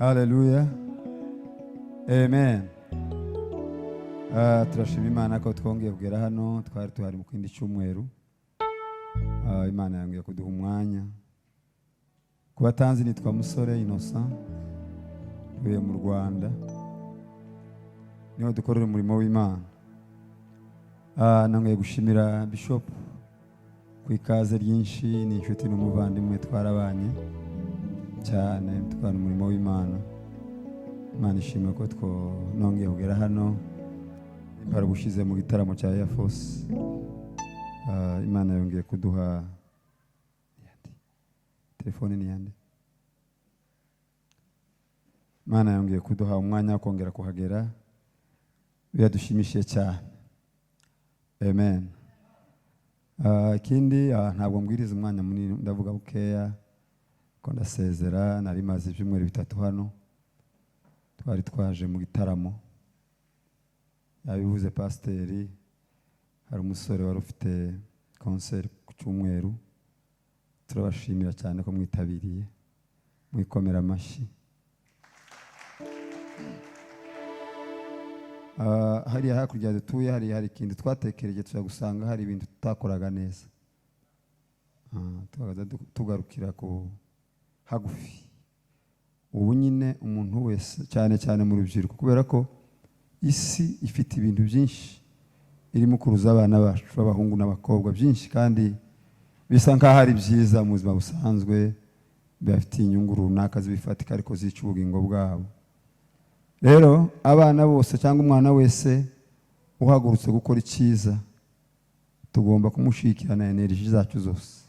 Haleluya, amen. Turashima Imana ko twongeye kugera hano. Twari tuhari mu kindi cyumweru. Imana yongeye kuduha umwanya. Ku batanzi, nitwa Musore Innocent, ntuye mu Rwanda, niho dukorera umurimo w'Imana. Nongeye gushimira Bishop ku ikaze ryinshi. Ni inshuti n'umuvandimwe, twarabanye cyane, tubana umurimo w'Imana. Imana ishimwe ko nongeye kugera hano. Barabushize mu gitaramo cya Air Force. Imana yongeye kuduha telefone ni yande. Imana yongeye kuduha umwanya wo kongera kuhagera, biradushimishije cyane. Amen. Ikindi, ntabwo mbwiriza umwanya munini, ndavuga bukeya ko ndasezera. Nari maze ibyumweru 3 hano. Twari twaje mu gitaramo, yabivuze pasiteri. Hari umusore wari ufite concert ku cyumweru. Turabashimira cyane ko mwitabiriye, mwikomera amashyi. Hariya hakurya dutuye hariya hari ikintu twatekereje, tuza gusanga hari ibintu tutakoraga neza. Tugaza tugarukira ku hagufi. Ubu nyine umuntu wese, cyane cyane mu rubyiruko, kubera ko isi ifite ibintu byinshi irimo kuruza abana bacu b'abahungu n'abakobwa byinshi, kandi bisa nkaho ari byiza mu buzima busanzwe, bibafitiye inyungu runaka zibifatika, ariko zica ubugingo bwabo. Rero abana bose cyangwa umwana wese uhagurutse gukora icyiza, tugomba kumushikirana energy zacu zose,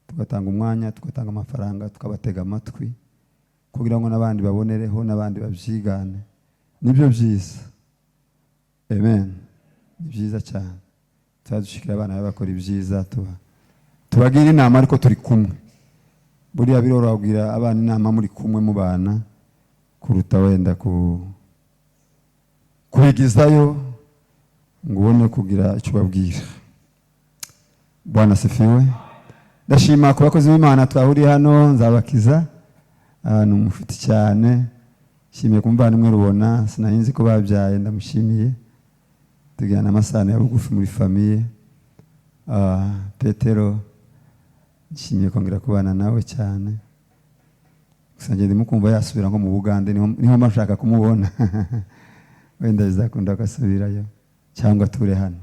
tugatanga umwanya, tugatanga amafaranga, tukabatega amatwi, kugira ngo n'abandi babonereho, n'abandi babyigane. Nibyo byiza. Amen. Ni byiza cyane. Tuzadushikira abana bakora ibyiza, tubagira inama, ariko turi kumwe. Buriya biroroha kugira abana inama muri kumwe mubana, kuruta wenda kubigizayo ngo ubone kugira icyo ubabwira. Bwana asifiwe. Ndashima ku bakozi b'Imana twahuriye hano. Nzabakiza ni umushuti cyane. Nshimiye ku muvandimwe Rubona, sinari nzi ko babyaye, ndamushimiye. Tugirana amasano ya bugufi muri famille. Petero, nshimiye kongera kubana nawe cyane. Gusa njye ndimo kumva yasubira nko mu Bugande, niho mba nshaka kumubona. Wenda bizakunda agasubirayo cyangwa ature hano.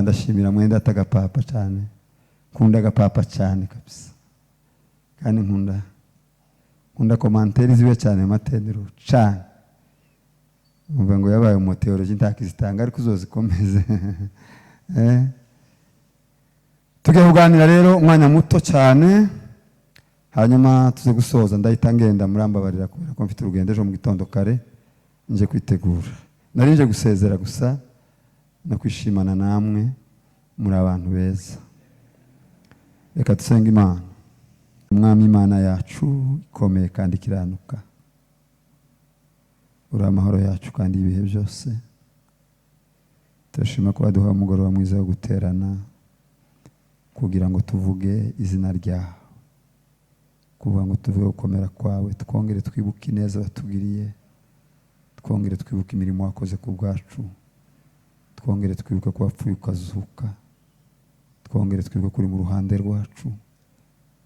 Ndashimira mwenda atagapapa cyane, nkunda agapapa cyane kabisa, kandi nkunda commentaire ziwe cyane mu materaniro cyane. Umva ngo yabaye umuteoloji, ntakizitanga, ariko uzozikomeze. Tugiye kuganira rero umwanya muto cyane, hanyuma tuze gusoza. Ndahita ngenda, murambabarira kubera ko mfite urugendo ejo mu gitondo kare, nje kwitegura. Nari nje gusezera gusa no kwishimana namwe, muri abantu beza. Reka dusenge Imana. Umwami Imana yacu ikomeye kandi ikiranuka, uri amahoro yacu kandi ibihe byose. Turashima ko waduha umugoroba mwiza wo guterana kugira ngo tuvuge izina ryawe, kuvuga ngo tuvuge gukomera kwawe, twongere twibuke ineza watugiriye, twongere twibuke imirimo wakoze ku bwacu, twongere twibuke ko wapfuye ukazuka, twongere twibuke ko uri mu ruhande rwacu,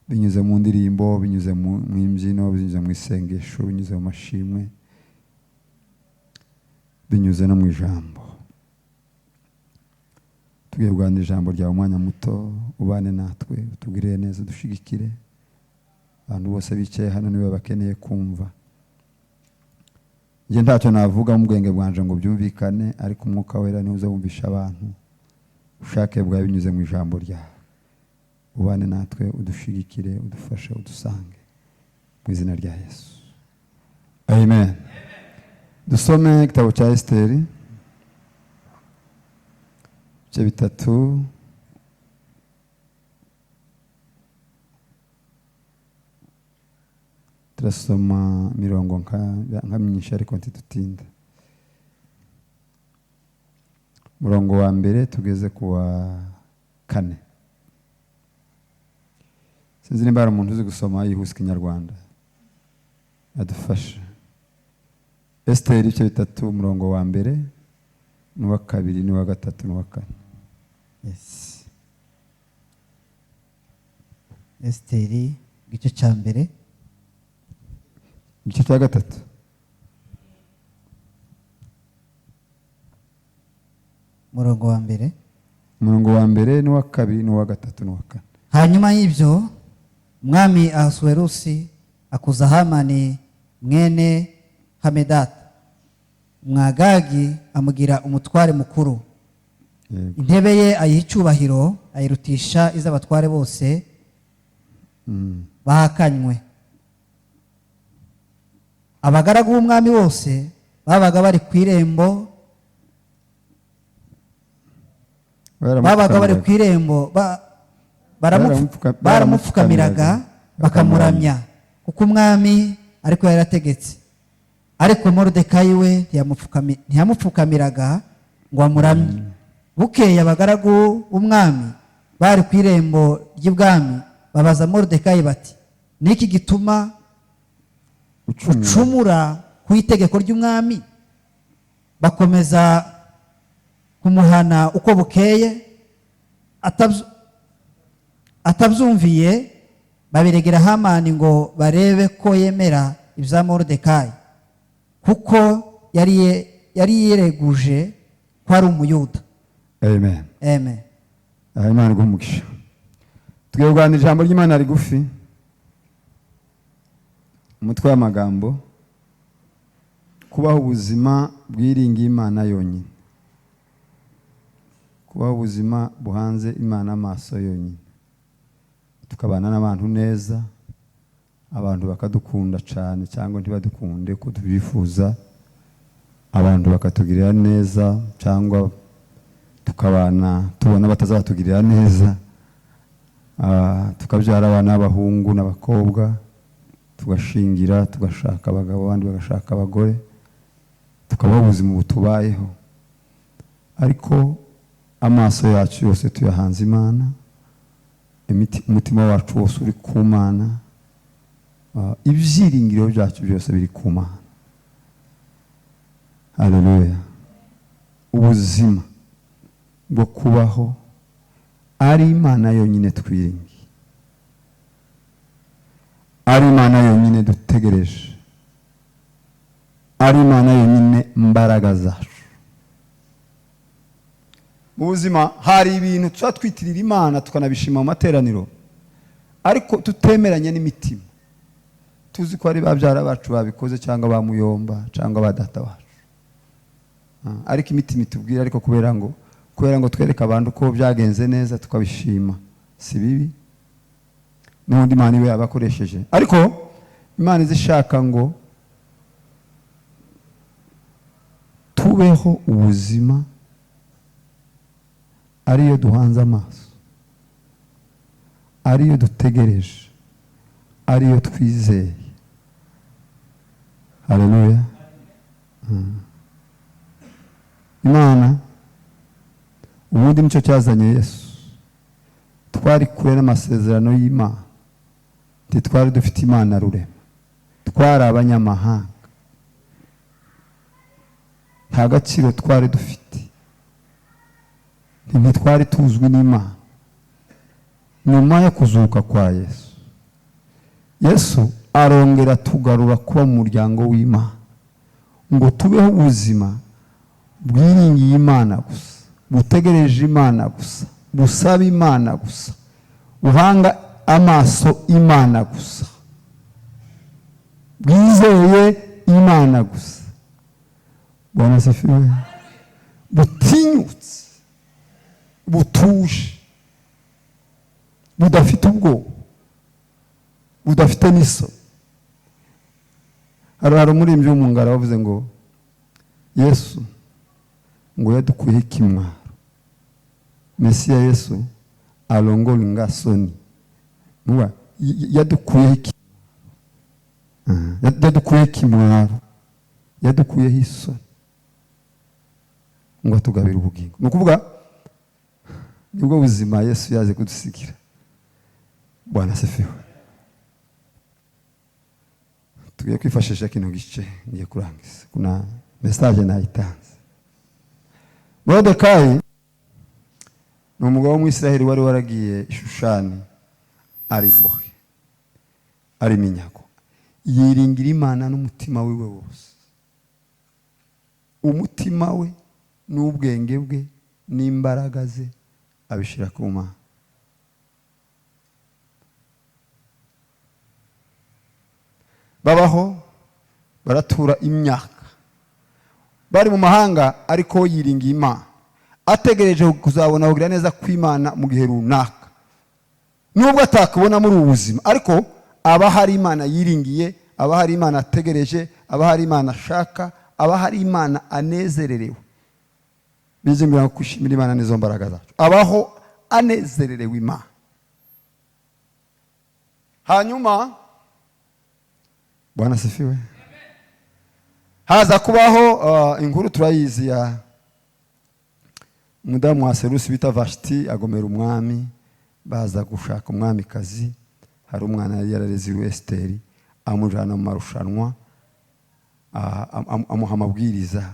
binyuze mu ndirimbo, binyuze mu mbyino, binyuze mu isengesho, binyuze mu mashimwe, binyuze no mu ijambo. Tugiye kuganira ijambo ryawe umwanya muto, ubane natwe, utugirire neza, udushigikire. Abantu bose bicaye hano niwe bakeneye kumva. Njye ntacyo navuga mu bwenge bwanje ngo byumvikane, ariko Umwuka Wera niwe uzawumvisha abantu ubushake bwawe binyuze mu ijambo ryawe. Ubane natwe, udushigikire, udufashe, udusange mu izina rya Yesu. Amen. Dusome igitabo cya Esiteri ibice 3. Turasoma mirongo nka myinshi, ariko ntitutinda. Murongo wa 1 tugeze ku wa 4. Sinzi nimba hari umuntu uzi gusoma yihuse Ikinyarwanda. Adufashe. Esiteri ibice 3, umurongo wa mbere n'uwa kabiri n'uwa gatatu n'uwa kane. Yes. Esiteri igice cya mbere. Igice cya 3. Umurongo wa mbere. Umurongo wa mbere n'uwa kabiri n'uwa gatatu n'uwa kane. Hanyuma y'ibyo, umwami Ahasuwerusi akuza Hamani mwene Hamedata Umwagagi, amugira umutware mukuru. Intebe ye ayiha icyubahiro, ayirutisha iz'abatware bose bahakanywe. Abagaragu b'umwami bose babaga bari ku irembo, babaga bari ku irembo baramupfukamiraga bakamuramya, kuko umwami ariko yarategetse. Ariko Moridekayi we ntiyamupfukamiraga ngo amuramye. Bukeye abagaragu b'umwami bari ku irembo ry'ibwami babaza Moridekayi bati: "Niki gituma ucumura ku itegeko ry'umwami?" Bakomeza kumuhana uko bukeye, atabyumviye babiregera Hamani ngo barebe ko yemera ibya Moridekayi, kuko yari yireguje ko ari Umuyuda. Amen. Amen. Aha, Imana iguhe umugisha. Tugiye kuganira ijambo ry'Imana rigufi, umutwe w'amagambo: kubaho ubuzima bwiringiye Imana yonyine, kubaho ubuzima buhanze Imana amaso yonyine, tukabana n'abantu neza, abantu bakadukunda cyane cyangwa ntibadukunde uko tubyifuza, abantu bakatugirira neza cyangwa tukabana tubona batazatugirira neza, tukabyara abana b'abahungu n'abakobwa, tugashingira, tugashaka abagabo, abandi bagashaka abagore, tukabaho ubuzima butubayeho, ariko amaso yacu yose tuyahanze Imana, umutima wacu wose uri ku Mana, ibyiringiro byacu byose biri ku Mana. Haleluya. Ubuzima bwo kubaho ari Imana yonyine twiringiye, ari Imana yonyine dutegereje, ari Imana yonyine mbaraga zacu. Mu buzima hari ibintu tuba twitirira Imana tukanabishima mu materaniro, ariko tutemeranya n'imitima, tuzi ko ari babyara bacu babikoze cyangwa ba muyomba cyangwa ba data wacu, ariko imitima itubwira, ariko kubera ngo twereke abantu ko byagenze neza tukabishima, si bibi, n'ubundi Imana iwe yabakoresheje. Ariko Imana izishaka ngo tubeho ubuzima ariyo duhanze amaso, ariyo dutegereje, ariyo twizeye. Haleluya. Imana ubundi nicyo cyazanye Yesu. Twari kure n'amasezerano y'Imana, ntitwari dufite Imana rurema, twari abanyamahanga, nta gaciro twari dufite, ntitwari tuzwi n'Imana. Nyuma yo kuzuka kwa Yesu, Yesu arongera tugarura kuba mu muryango w'Imana, ngo tubeho ubuzima bwiringiye Imana gusa, butegereje Imana gusa, busaba Imana gusa, buhanga amaso Imana gusa, bwizeye Imana gusa. Bwana asifiwe. Butinyutse, butuje, budafite ubwoba, budafite n'isoni. Hari umuririmbyi w'umungara wavuze ngo Yesu ngo yadukuyeho ikimwaro, Mesiya Yesu arongora ingasoni, yadukuyeho ikimwaro, yadukuyeho isoni, ngo atugabire ubugingo. Ni ukuvuga nibwo buzima Yesu yaje kudusigira. Bwana asifiwe. Tugiye kwifashisha kino gice, ngiye kurangiza, kuna message nayitanze. Moridekayi ni umugabo w'Umwisiraheli wari waragiye Ishushani ari imbohe, ari iminyago. Yiringira Imana n'umutima wiwe wose, umutima we n'ubwenge bwe n'imbaraga ze abishyira ku Mana. Babaho baratura imyaka bari mu mahanga, ariko yiringiye Imana, ategereje kuzabona kugira neza kw'Imana mu gihe runaka, nubwo atakubona muri ubu buzima, ariko aba hari Imana yiringiye, aba hari Imana ategereje, aba hari Imana ashaka, aba hari Imana anezererewe. Bize ngo kwishimira Imana nizo mbaraga zacu. Abaho anezererewe Imana. Hanyuma Bwana sifiwe, haza kubaho inkuru turayizi ya umudamu wa Serusi bita Vashiti, agomera umwami, baza gushaka umwamikazi. Hari umwana yari yarareze Esiteri, amujyana mu marushanwa, amuha amabwiriza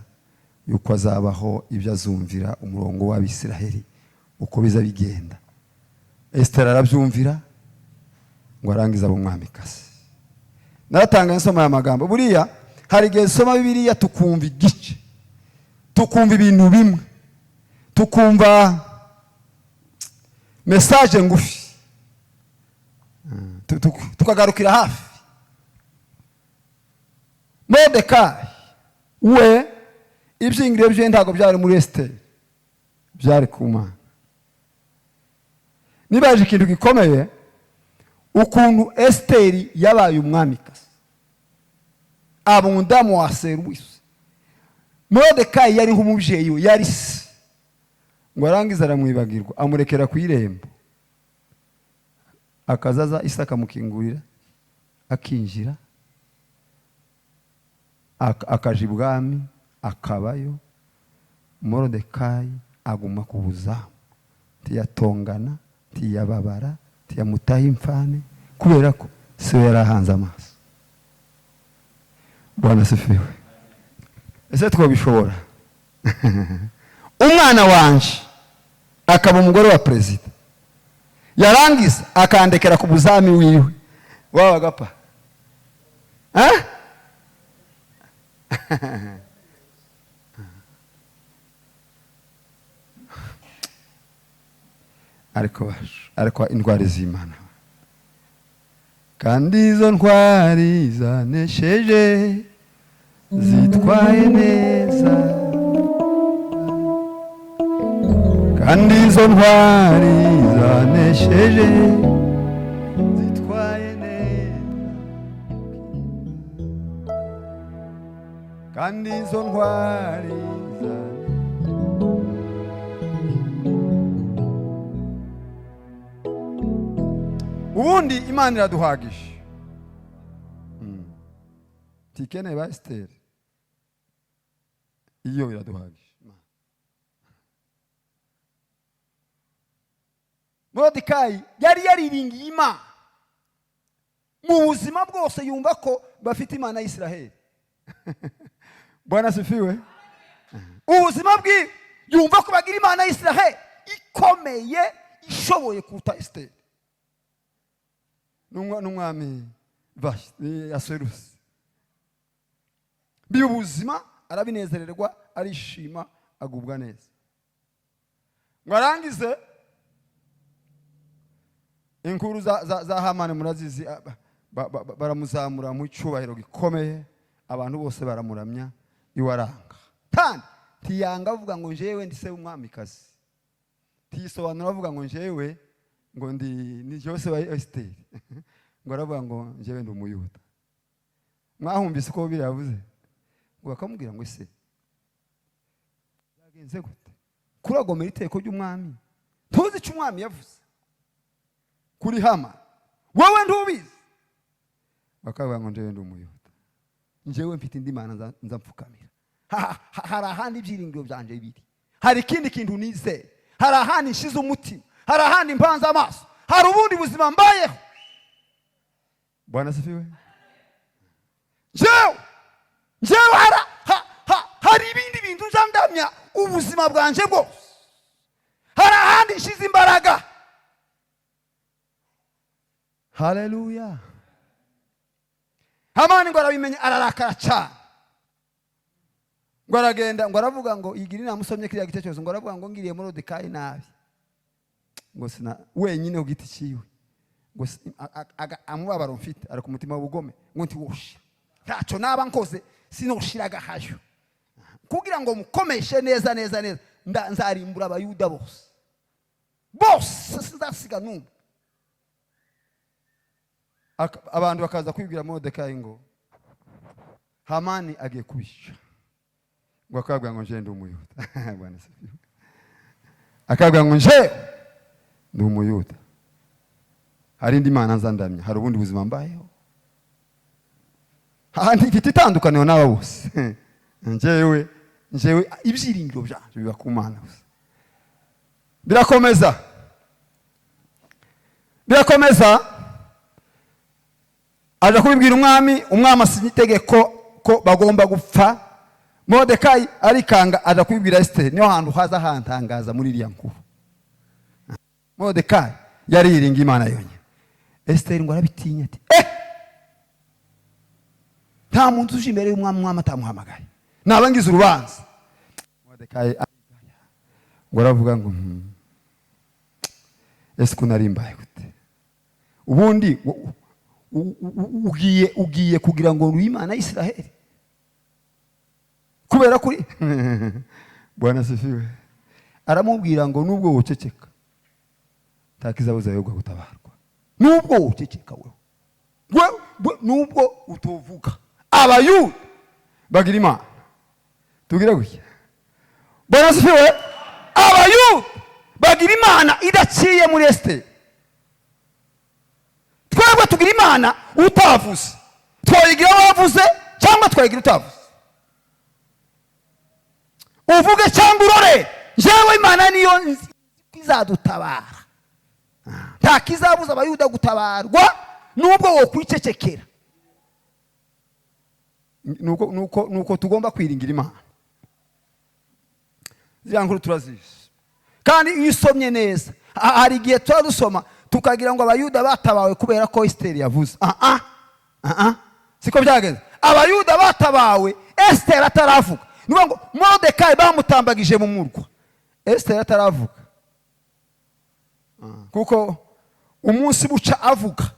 yuko azabaho ibyo azumvira umurongo w'Abisiraheli uko biza bigenda. Esiteri arabyumvira ngo arangize abo umwamikazi. Naratanga nsoma aya magambo. Buriya hari igihe nsoma Bibiliya tukumva igice, tukumva ibintu bimwe, tukumva message ngufi, tukagarukira hafi. Moridekayi we ibyingiro bye ntabwo byari muri Esiteri, byari ku Mana. Nibaje ikintu gikomeye, ukuntu Esiteri yabaye umwamikazi, aba umudamu wa Serusi. Moridekayi yari nk'umubyeyi we, yari se, ngo arangize aramwibagirwa, amurekera ku irembo, akazaza isi akamukingurira akinjira, akaja ibwami akabayo. Moridekayi aguma ku buzamu, ntiyatongana, ntiyababara, ntiyamutaha imfane, kubera ko se we yari ahanze amaso. Bwana sifiwe. Ese twabishobora? Umwana wanje akaba umugore wa perezida, yarangiza akandekera ku buzami wiwe, wabaga pa eh? Ariko intwari z'Imana, kandi izo ntwari zanesheje zitwaye neza, kandi izo ntwari zanesheje zitwaye neza, kandi izo ntwari zanesheje. Ubundi Imana iraduhagije, tikeneye ba Esiteri, iyo iraduhagije. Moridekayi yari yariringiye Imana mu buzima bwose, yumva ko bafite Imana ya Isiraheli. Bwana sifiwe. Ubuzima bwe yumva ko bagira Imana ya Isiraheli ikomeye, ishoboye kuruta Esiteri n'umwami Aserusi. Biba ubuzima arabinezererwa, arishima, agubwa neza. Ngo arangize inkuru za Hamani murazizi, baramuzamura mu cyubahiro gikomeye, abantu bose baramuramya, iwaranga. Kandi ntiyanga avuga ngo njyewe ndi se w'umwamikazi, ntiyisobanura avuga ngo njyewe ngo ndi ni Jose wa Esiteri, ngo aravuga ngo njyewe ndi Umuyuda. Mwahumvise uko Bibiliya yavuze, ngo bakamubwira ngo ese byagenze gute kuragomera iteko ry'umwami? Tuzi icyo umwami yavuze kuri Hama, wowe ntubizi? Bakavuga ngo njyewe ndi Umuyuda, njyewe mfite indi mana nza mfukamira, hari ahandi ibyiringiro byanje biri, hari ikindi kintu nizeye, hari ahandi nshize umutima, hari ahandi mpanze amaso, hari ubundi buzima mbayeho. Bwana sifiwe. nza ndamya ubuzima bwanje bwose, hari ahandi nshize imbaraga. Haleluya! Hamani ngo arabimenya, ararakara cyane, ngo aragenda, ngo aravuga ngo yigira inama. Usomye kiriya gice cyose, ngo aravuga ngo ngiriye Morodekayi nabi, ngo sina wenyine ku giti cyiwe, ngo amubabaro mfite ari ku mutima w'ubugome, ngo ntiwoshira, ntacyo naba nkoze, sinoshira agahayo kugira ngo mukomeshe neza neza neza, nzarimbura Abayuda bose bose, sinzasiga n'umwe. Abantu bakaza kwibwira Morodekayi ngo Hamani agiye kubica, ngo akabwira ngo nje ndi Umuyuda. Bwana asifiwe. Akabwira ngo nje ndi Umuyuda, hari indi mana nza ndamya, hari ubundi buzima mbayeho, handi mfite itandukaniro n'aba bose. Njyewe ibyiringiro byanje biba ku Mana gusa. Birakomeza, birakomeza, aja kubibwira umwami, umwami asinya itegeko ko bagomba gupfa. Morodekayi arikanga, aja kubibwira Esiteri. Niho hantu haza hantangaza muri iriya nkuru. Morodekayi yari yiringa Imana yonyine. Esiteri ngo arabitinya, ati: "Eh, nta muntu uje imbere y'umwami, umwami atamuhamagaye, naba ngize urubanza." Morodekayi arigaya, ngo aravuga ngo: Ese ko nari mbaye gute ubundi? Ugiye kugira ngo uri Imana y'Isiraheli kubera kuri." Bwana asifiwe. Aramubwira ngo nubwo woceceka, nta kizabuza yo gutabarwa. Nubwo woceceka wewe, nubwo utovuga, Abayuda bagira Imana. Tugire gutya. Bwana asifiwe. Abayuda bagira Imana idaciye muri Esiteri. Twebwe tugira Imana utavuze. Twayigira wavuze cyangwa twayigira utavuze. Uvuge cyangwa urore, njyewe Imana niyo nzi ko izadutabara. Nta kizabuza Abayuda gutabarwa nubwo wokwicecekera. Nuko tugomba kwiringira Imana. Ziriya nkuru turazizi, kandi iyo usomye neza, hari igihe tuba dusoma tukagira ngo Abayuda batabawe kubera ko Esiteri yavuze. Ah ah ah ah, siko byagenze. Abayuda batabawe Esiteri ataravuga. Ni ukuvuga ngo Morodekayi bamutambagije mu murwa Esiteri ataravuga. Kuko umunsi buca avuga,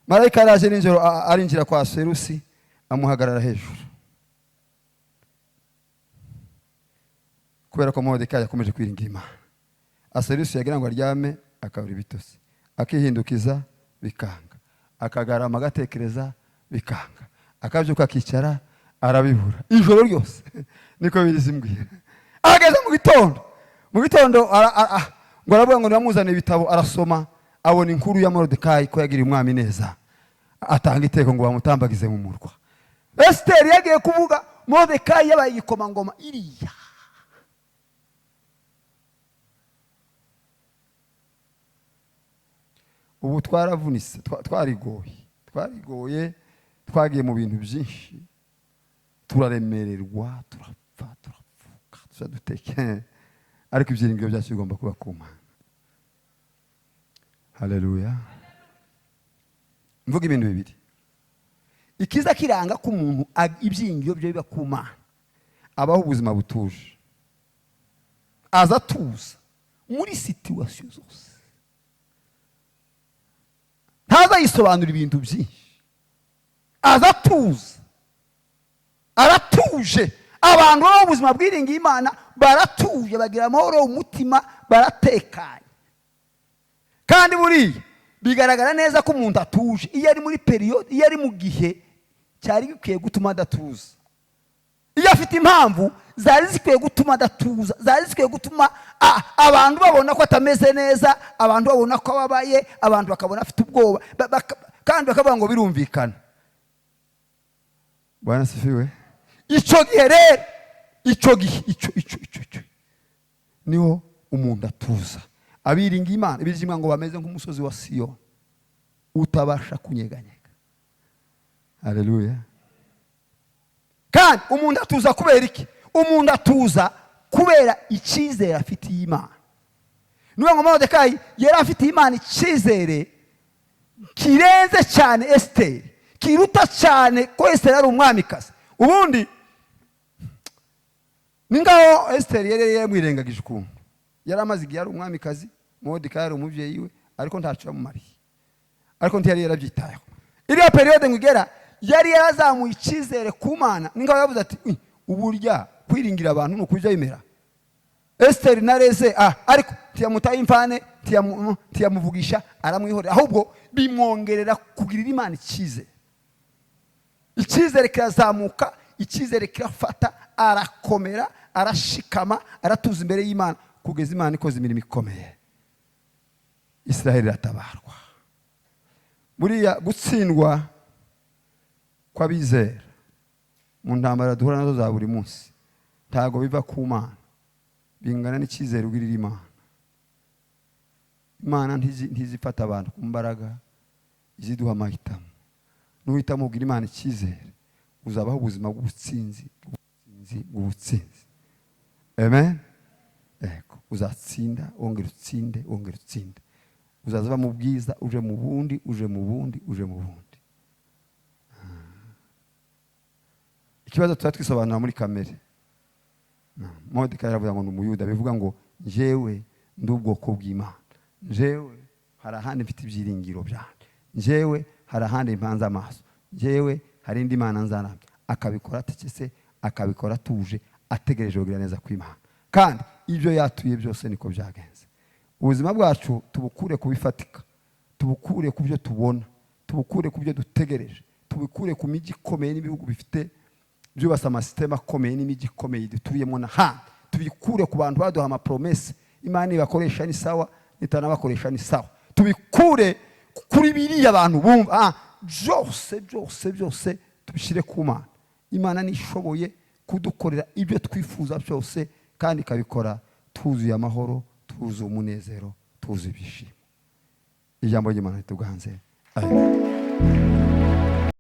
marayika yaraje nijoro, arinjira kwa Serusi, amuhagarara hejuru, kubera ko Morodekayi yakomeje kwiringira Imana. Aserusi yagira ngo aryame, akabura ibitotsi, akihindukiza bikanga, akagarama agatekereza bikanga, akabyuka akicara arabibura ijoro ryose. Niko birizimbwira. Ageze mu gitondo, mu gitondo ngo aravuga ngo nibamuzane ibitabo, arasoma, abona inkuru ya Morodekayi ko yagiriye umwami neza, atanga iteko ngo bamutambagize mu murwa. Esiteri yagiye kuvuga, Morodekayi yabaye igikomangoma iriya. Ubu twaravunitse, twarigoye, twagiye mu bintu byinshi, turaremererwa, turapfa, turapfuka, tuja duteke, ariko ibyiringiro byacu bigomba kuba ku Mana. Haleluya! Mvuga ibintu bibiri. Ikiza kiranga ko umuntu ibyiringiro bye biba ku Mana: abaho ubuzima butuje, aza atuza muri situation zose, ntaza yisobanura ibintu byinshi, aza atuza, aratuje. Abantu babaho ubuzima bwiringiye Imana baratuje, bagira amahoro mu mutima, baratekanye. Kandi buriya bigaragara neza ko umuntu atuje iyo ari muri période, iyo ari mu gihe cyari gikwiye gutuma adatuza, iyo afite impamvu zari zikwiye gutuma adatuza, zari zikwiye gutuma abantu babona ko atameze neza, abantu babona ko ababaye, abantu bakabona afite ubwoba, kandi bakavuga ngo birumvikana. Bwana asifiwe. Icyo gihe rero, icyo gihe icyo niho umuntu atuza. Abiringa Imana, ibiringa ngo bameze nk'umusozi wa Siyoni utabasha kunyeganyega. Haleluya! Kandi umuntu atuza kubera iki? Umuntu atuza kubera icyizere afitiye Imana. Niyo ngo Moridekayi yari afitiye Imana icyizere kirenze cyane Esiteri, kiruta cyane ko Esiteri ari umwamikazi. Ubundi ni ngaho Esiteri yari yamwirengagije ukuntu yari amaze igihe ari umwamikazi. Moridekayi yari umubyeyi we, ariko ntacyo yamumariye, ariko ntiyari yarabyitayeho. Iriya période ngo igera, yari yarazamuye icyizere ku Mana. Ni ngaho yavuze ati: "Uburya kwiringira abantu ni ukujya bimera." Esiteri nareze, ariko ntiyamutaye imfane, ntiyamuvugisha, aramwihorera. Ahubwo bimwongerera kugirira Imana icyizere. Icyizere kirazamuka, icyizere kirafata, arakomera, arashikama, aratuza imbere y'Imana kugeza Imana ikoze imirimo ikomeye, Israheli iratabarwa. Buriya gutsindwa kw'abizera mu ntambara duhura nazo za buri munsi ntabwo biva ku Mana, bingana n'icyizere ugirira Imana. Imana ntizifata abantu ku mbaraga, iziduha amahitamo. Nuhitamo kugira Imana icyizere, uzabaho ubuzima bw'ubutsinzi, bw'ubutsinzi, bw'ubutsinzi. Amen. Yego, uzatsinda, wongera utsinde, wongera utsinde. Uzaza uva mu bwiza uje mu bundi, uje mu bundi, uje mu bundi. Ikibazo tuba twisobanura muri kamere. Moridekayi aravuga ngo ni Umuyuda, bivuga ngo njyewe ndi ubwoko bw'Imana, njyewe hari ahandi mfite ibyiringiro byanjye, njyewe hari ahandi mpanze amaso, njyewe hari indi Mana nzaramya. Akabikora atekese, akabikora atuje, ategereje kugira neza kw'Imana, kandi ibyo yatuye byose niko byagenze. Ubuzima bwacu tubukure ku bifatika, tubukure ku byo tubona, tubukure ku byo dutegereje, tubikure ku mijyi ikomeye n'ibihugu bifite byubatse amasisiteme akomeye n'imijyi ikomeye dutuyemo n'ahandi, tubikure ku bantu baduha amapromesses. Imana ibakoresha ni sawa, nitanabakoresha ni sawa. Tubikure kuri biriya abantu bumva. Byose, byose, byose tubishyire ku Mana. Imana nishoboye kudukorera ibyo twifuza byose, kandi ikabikora tuzuye amahoro, tuzuye umunezero, tuzuye ibyishimo. Ijambo ry'Imana rituganze. Amen.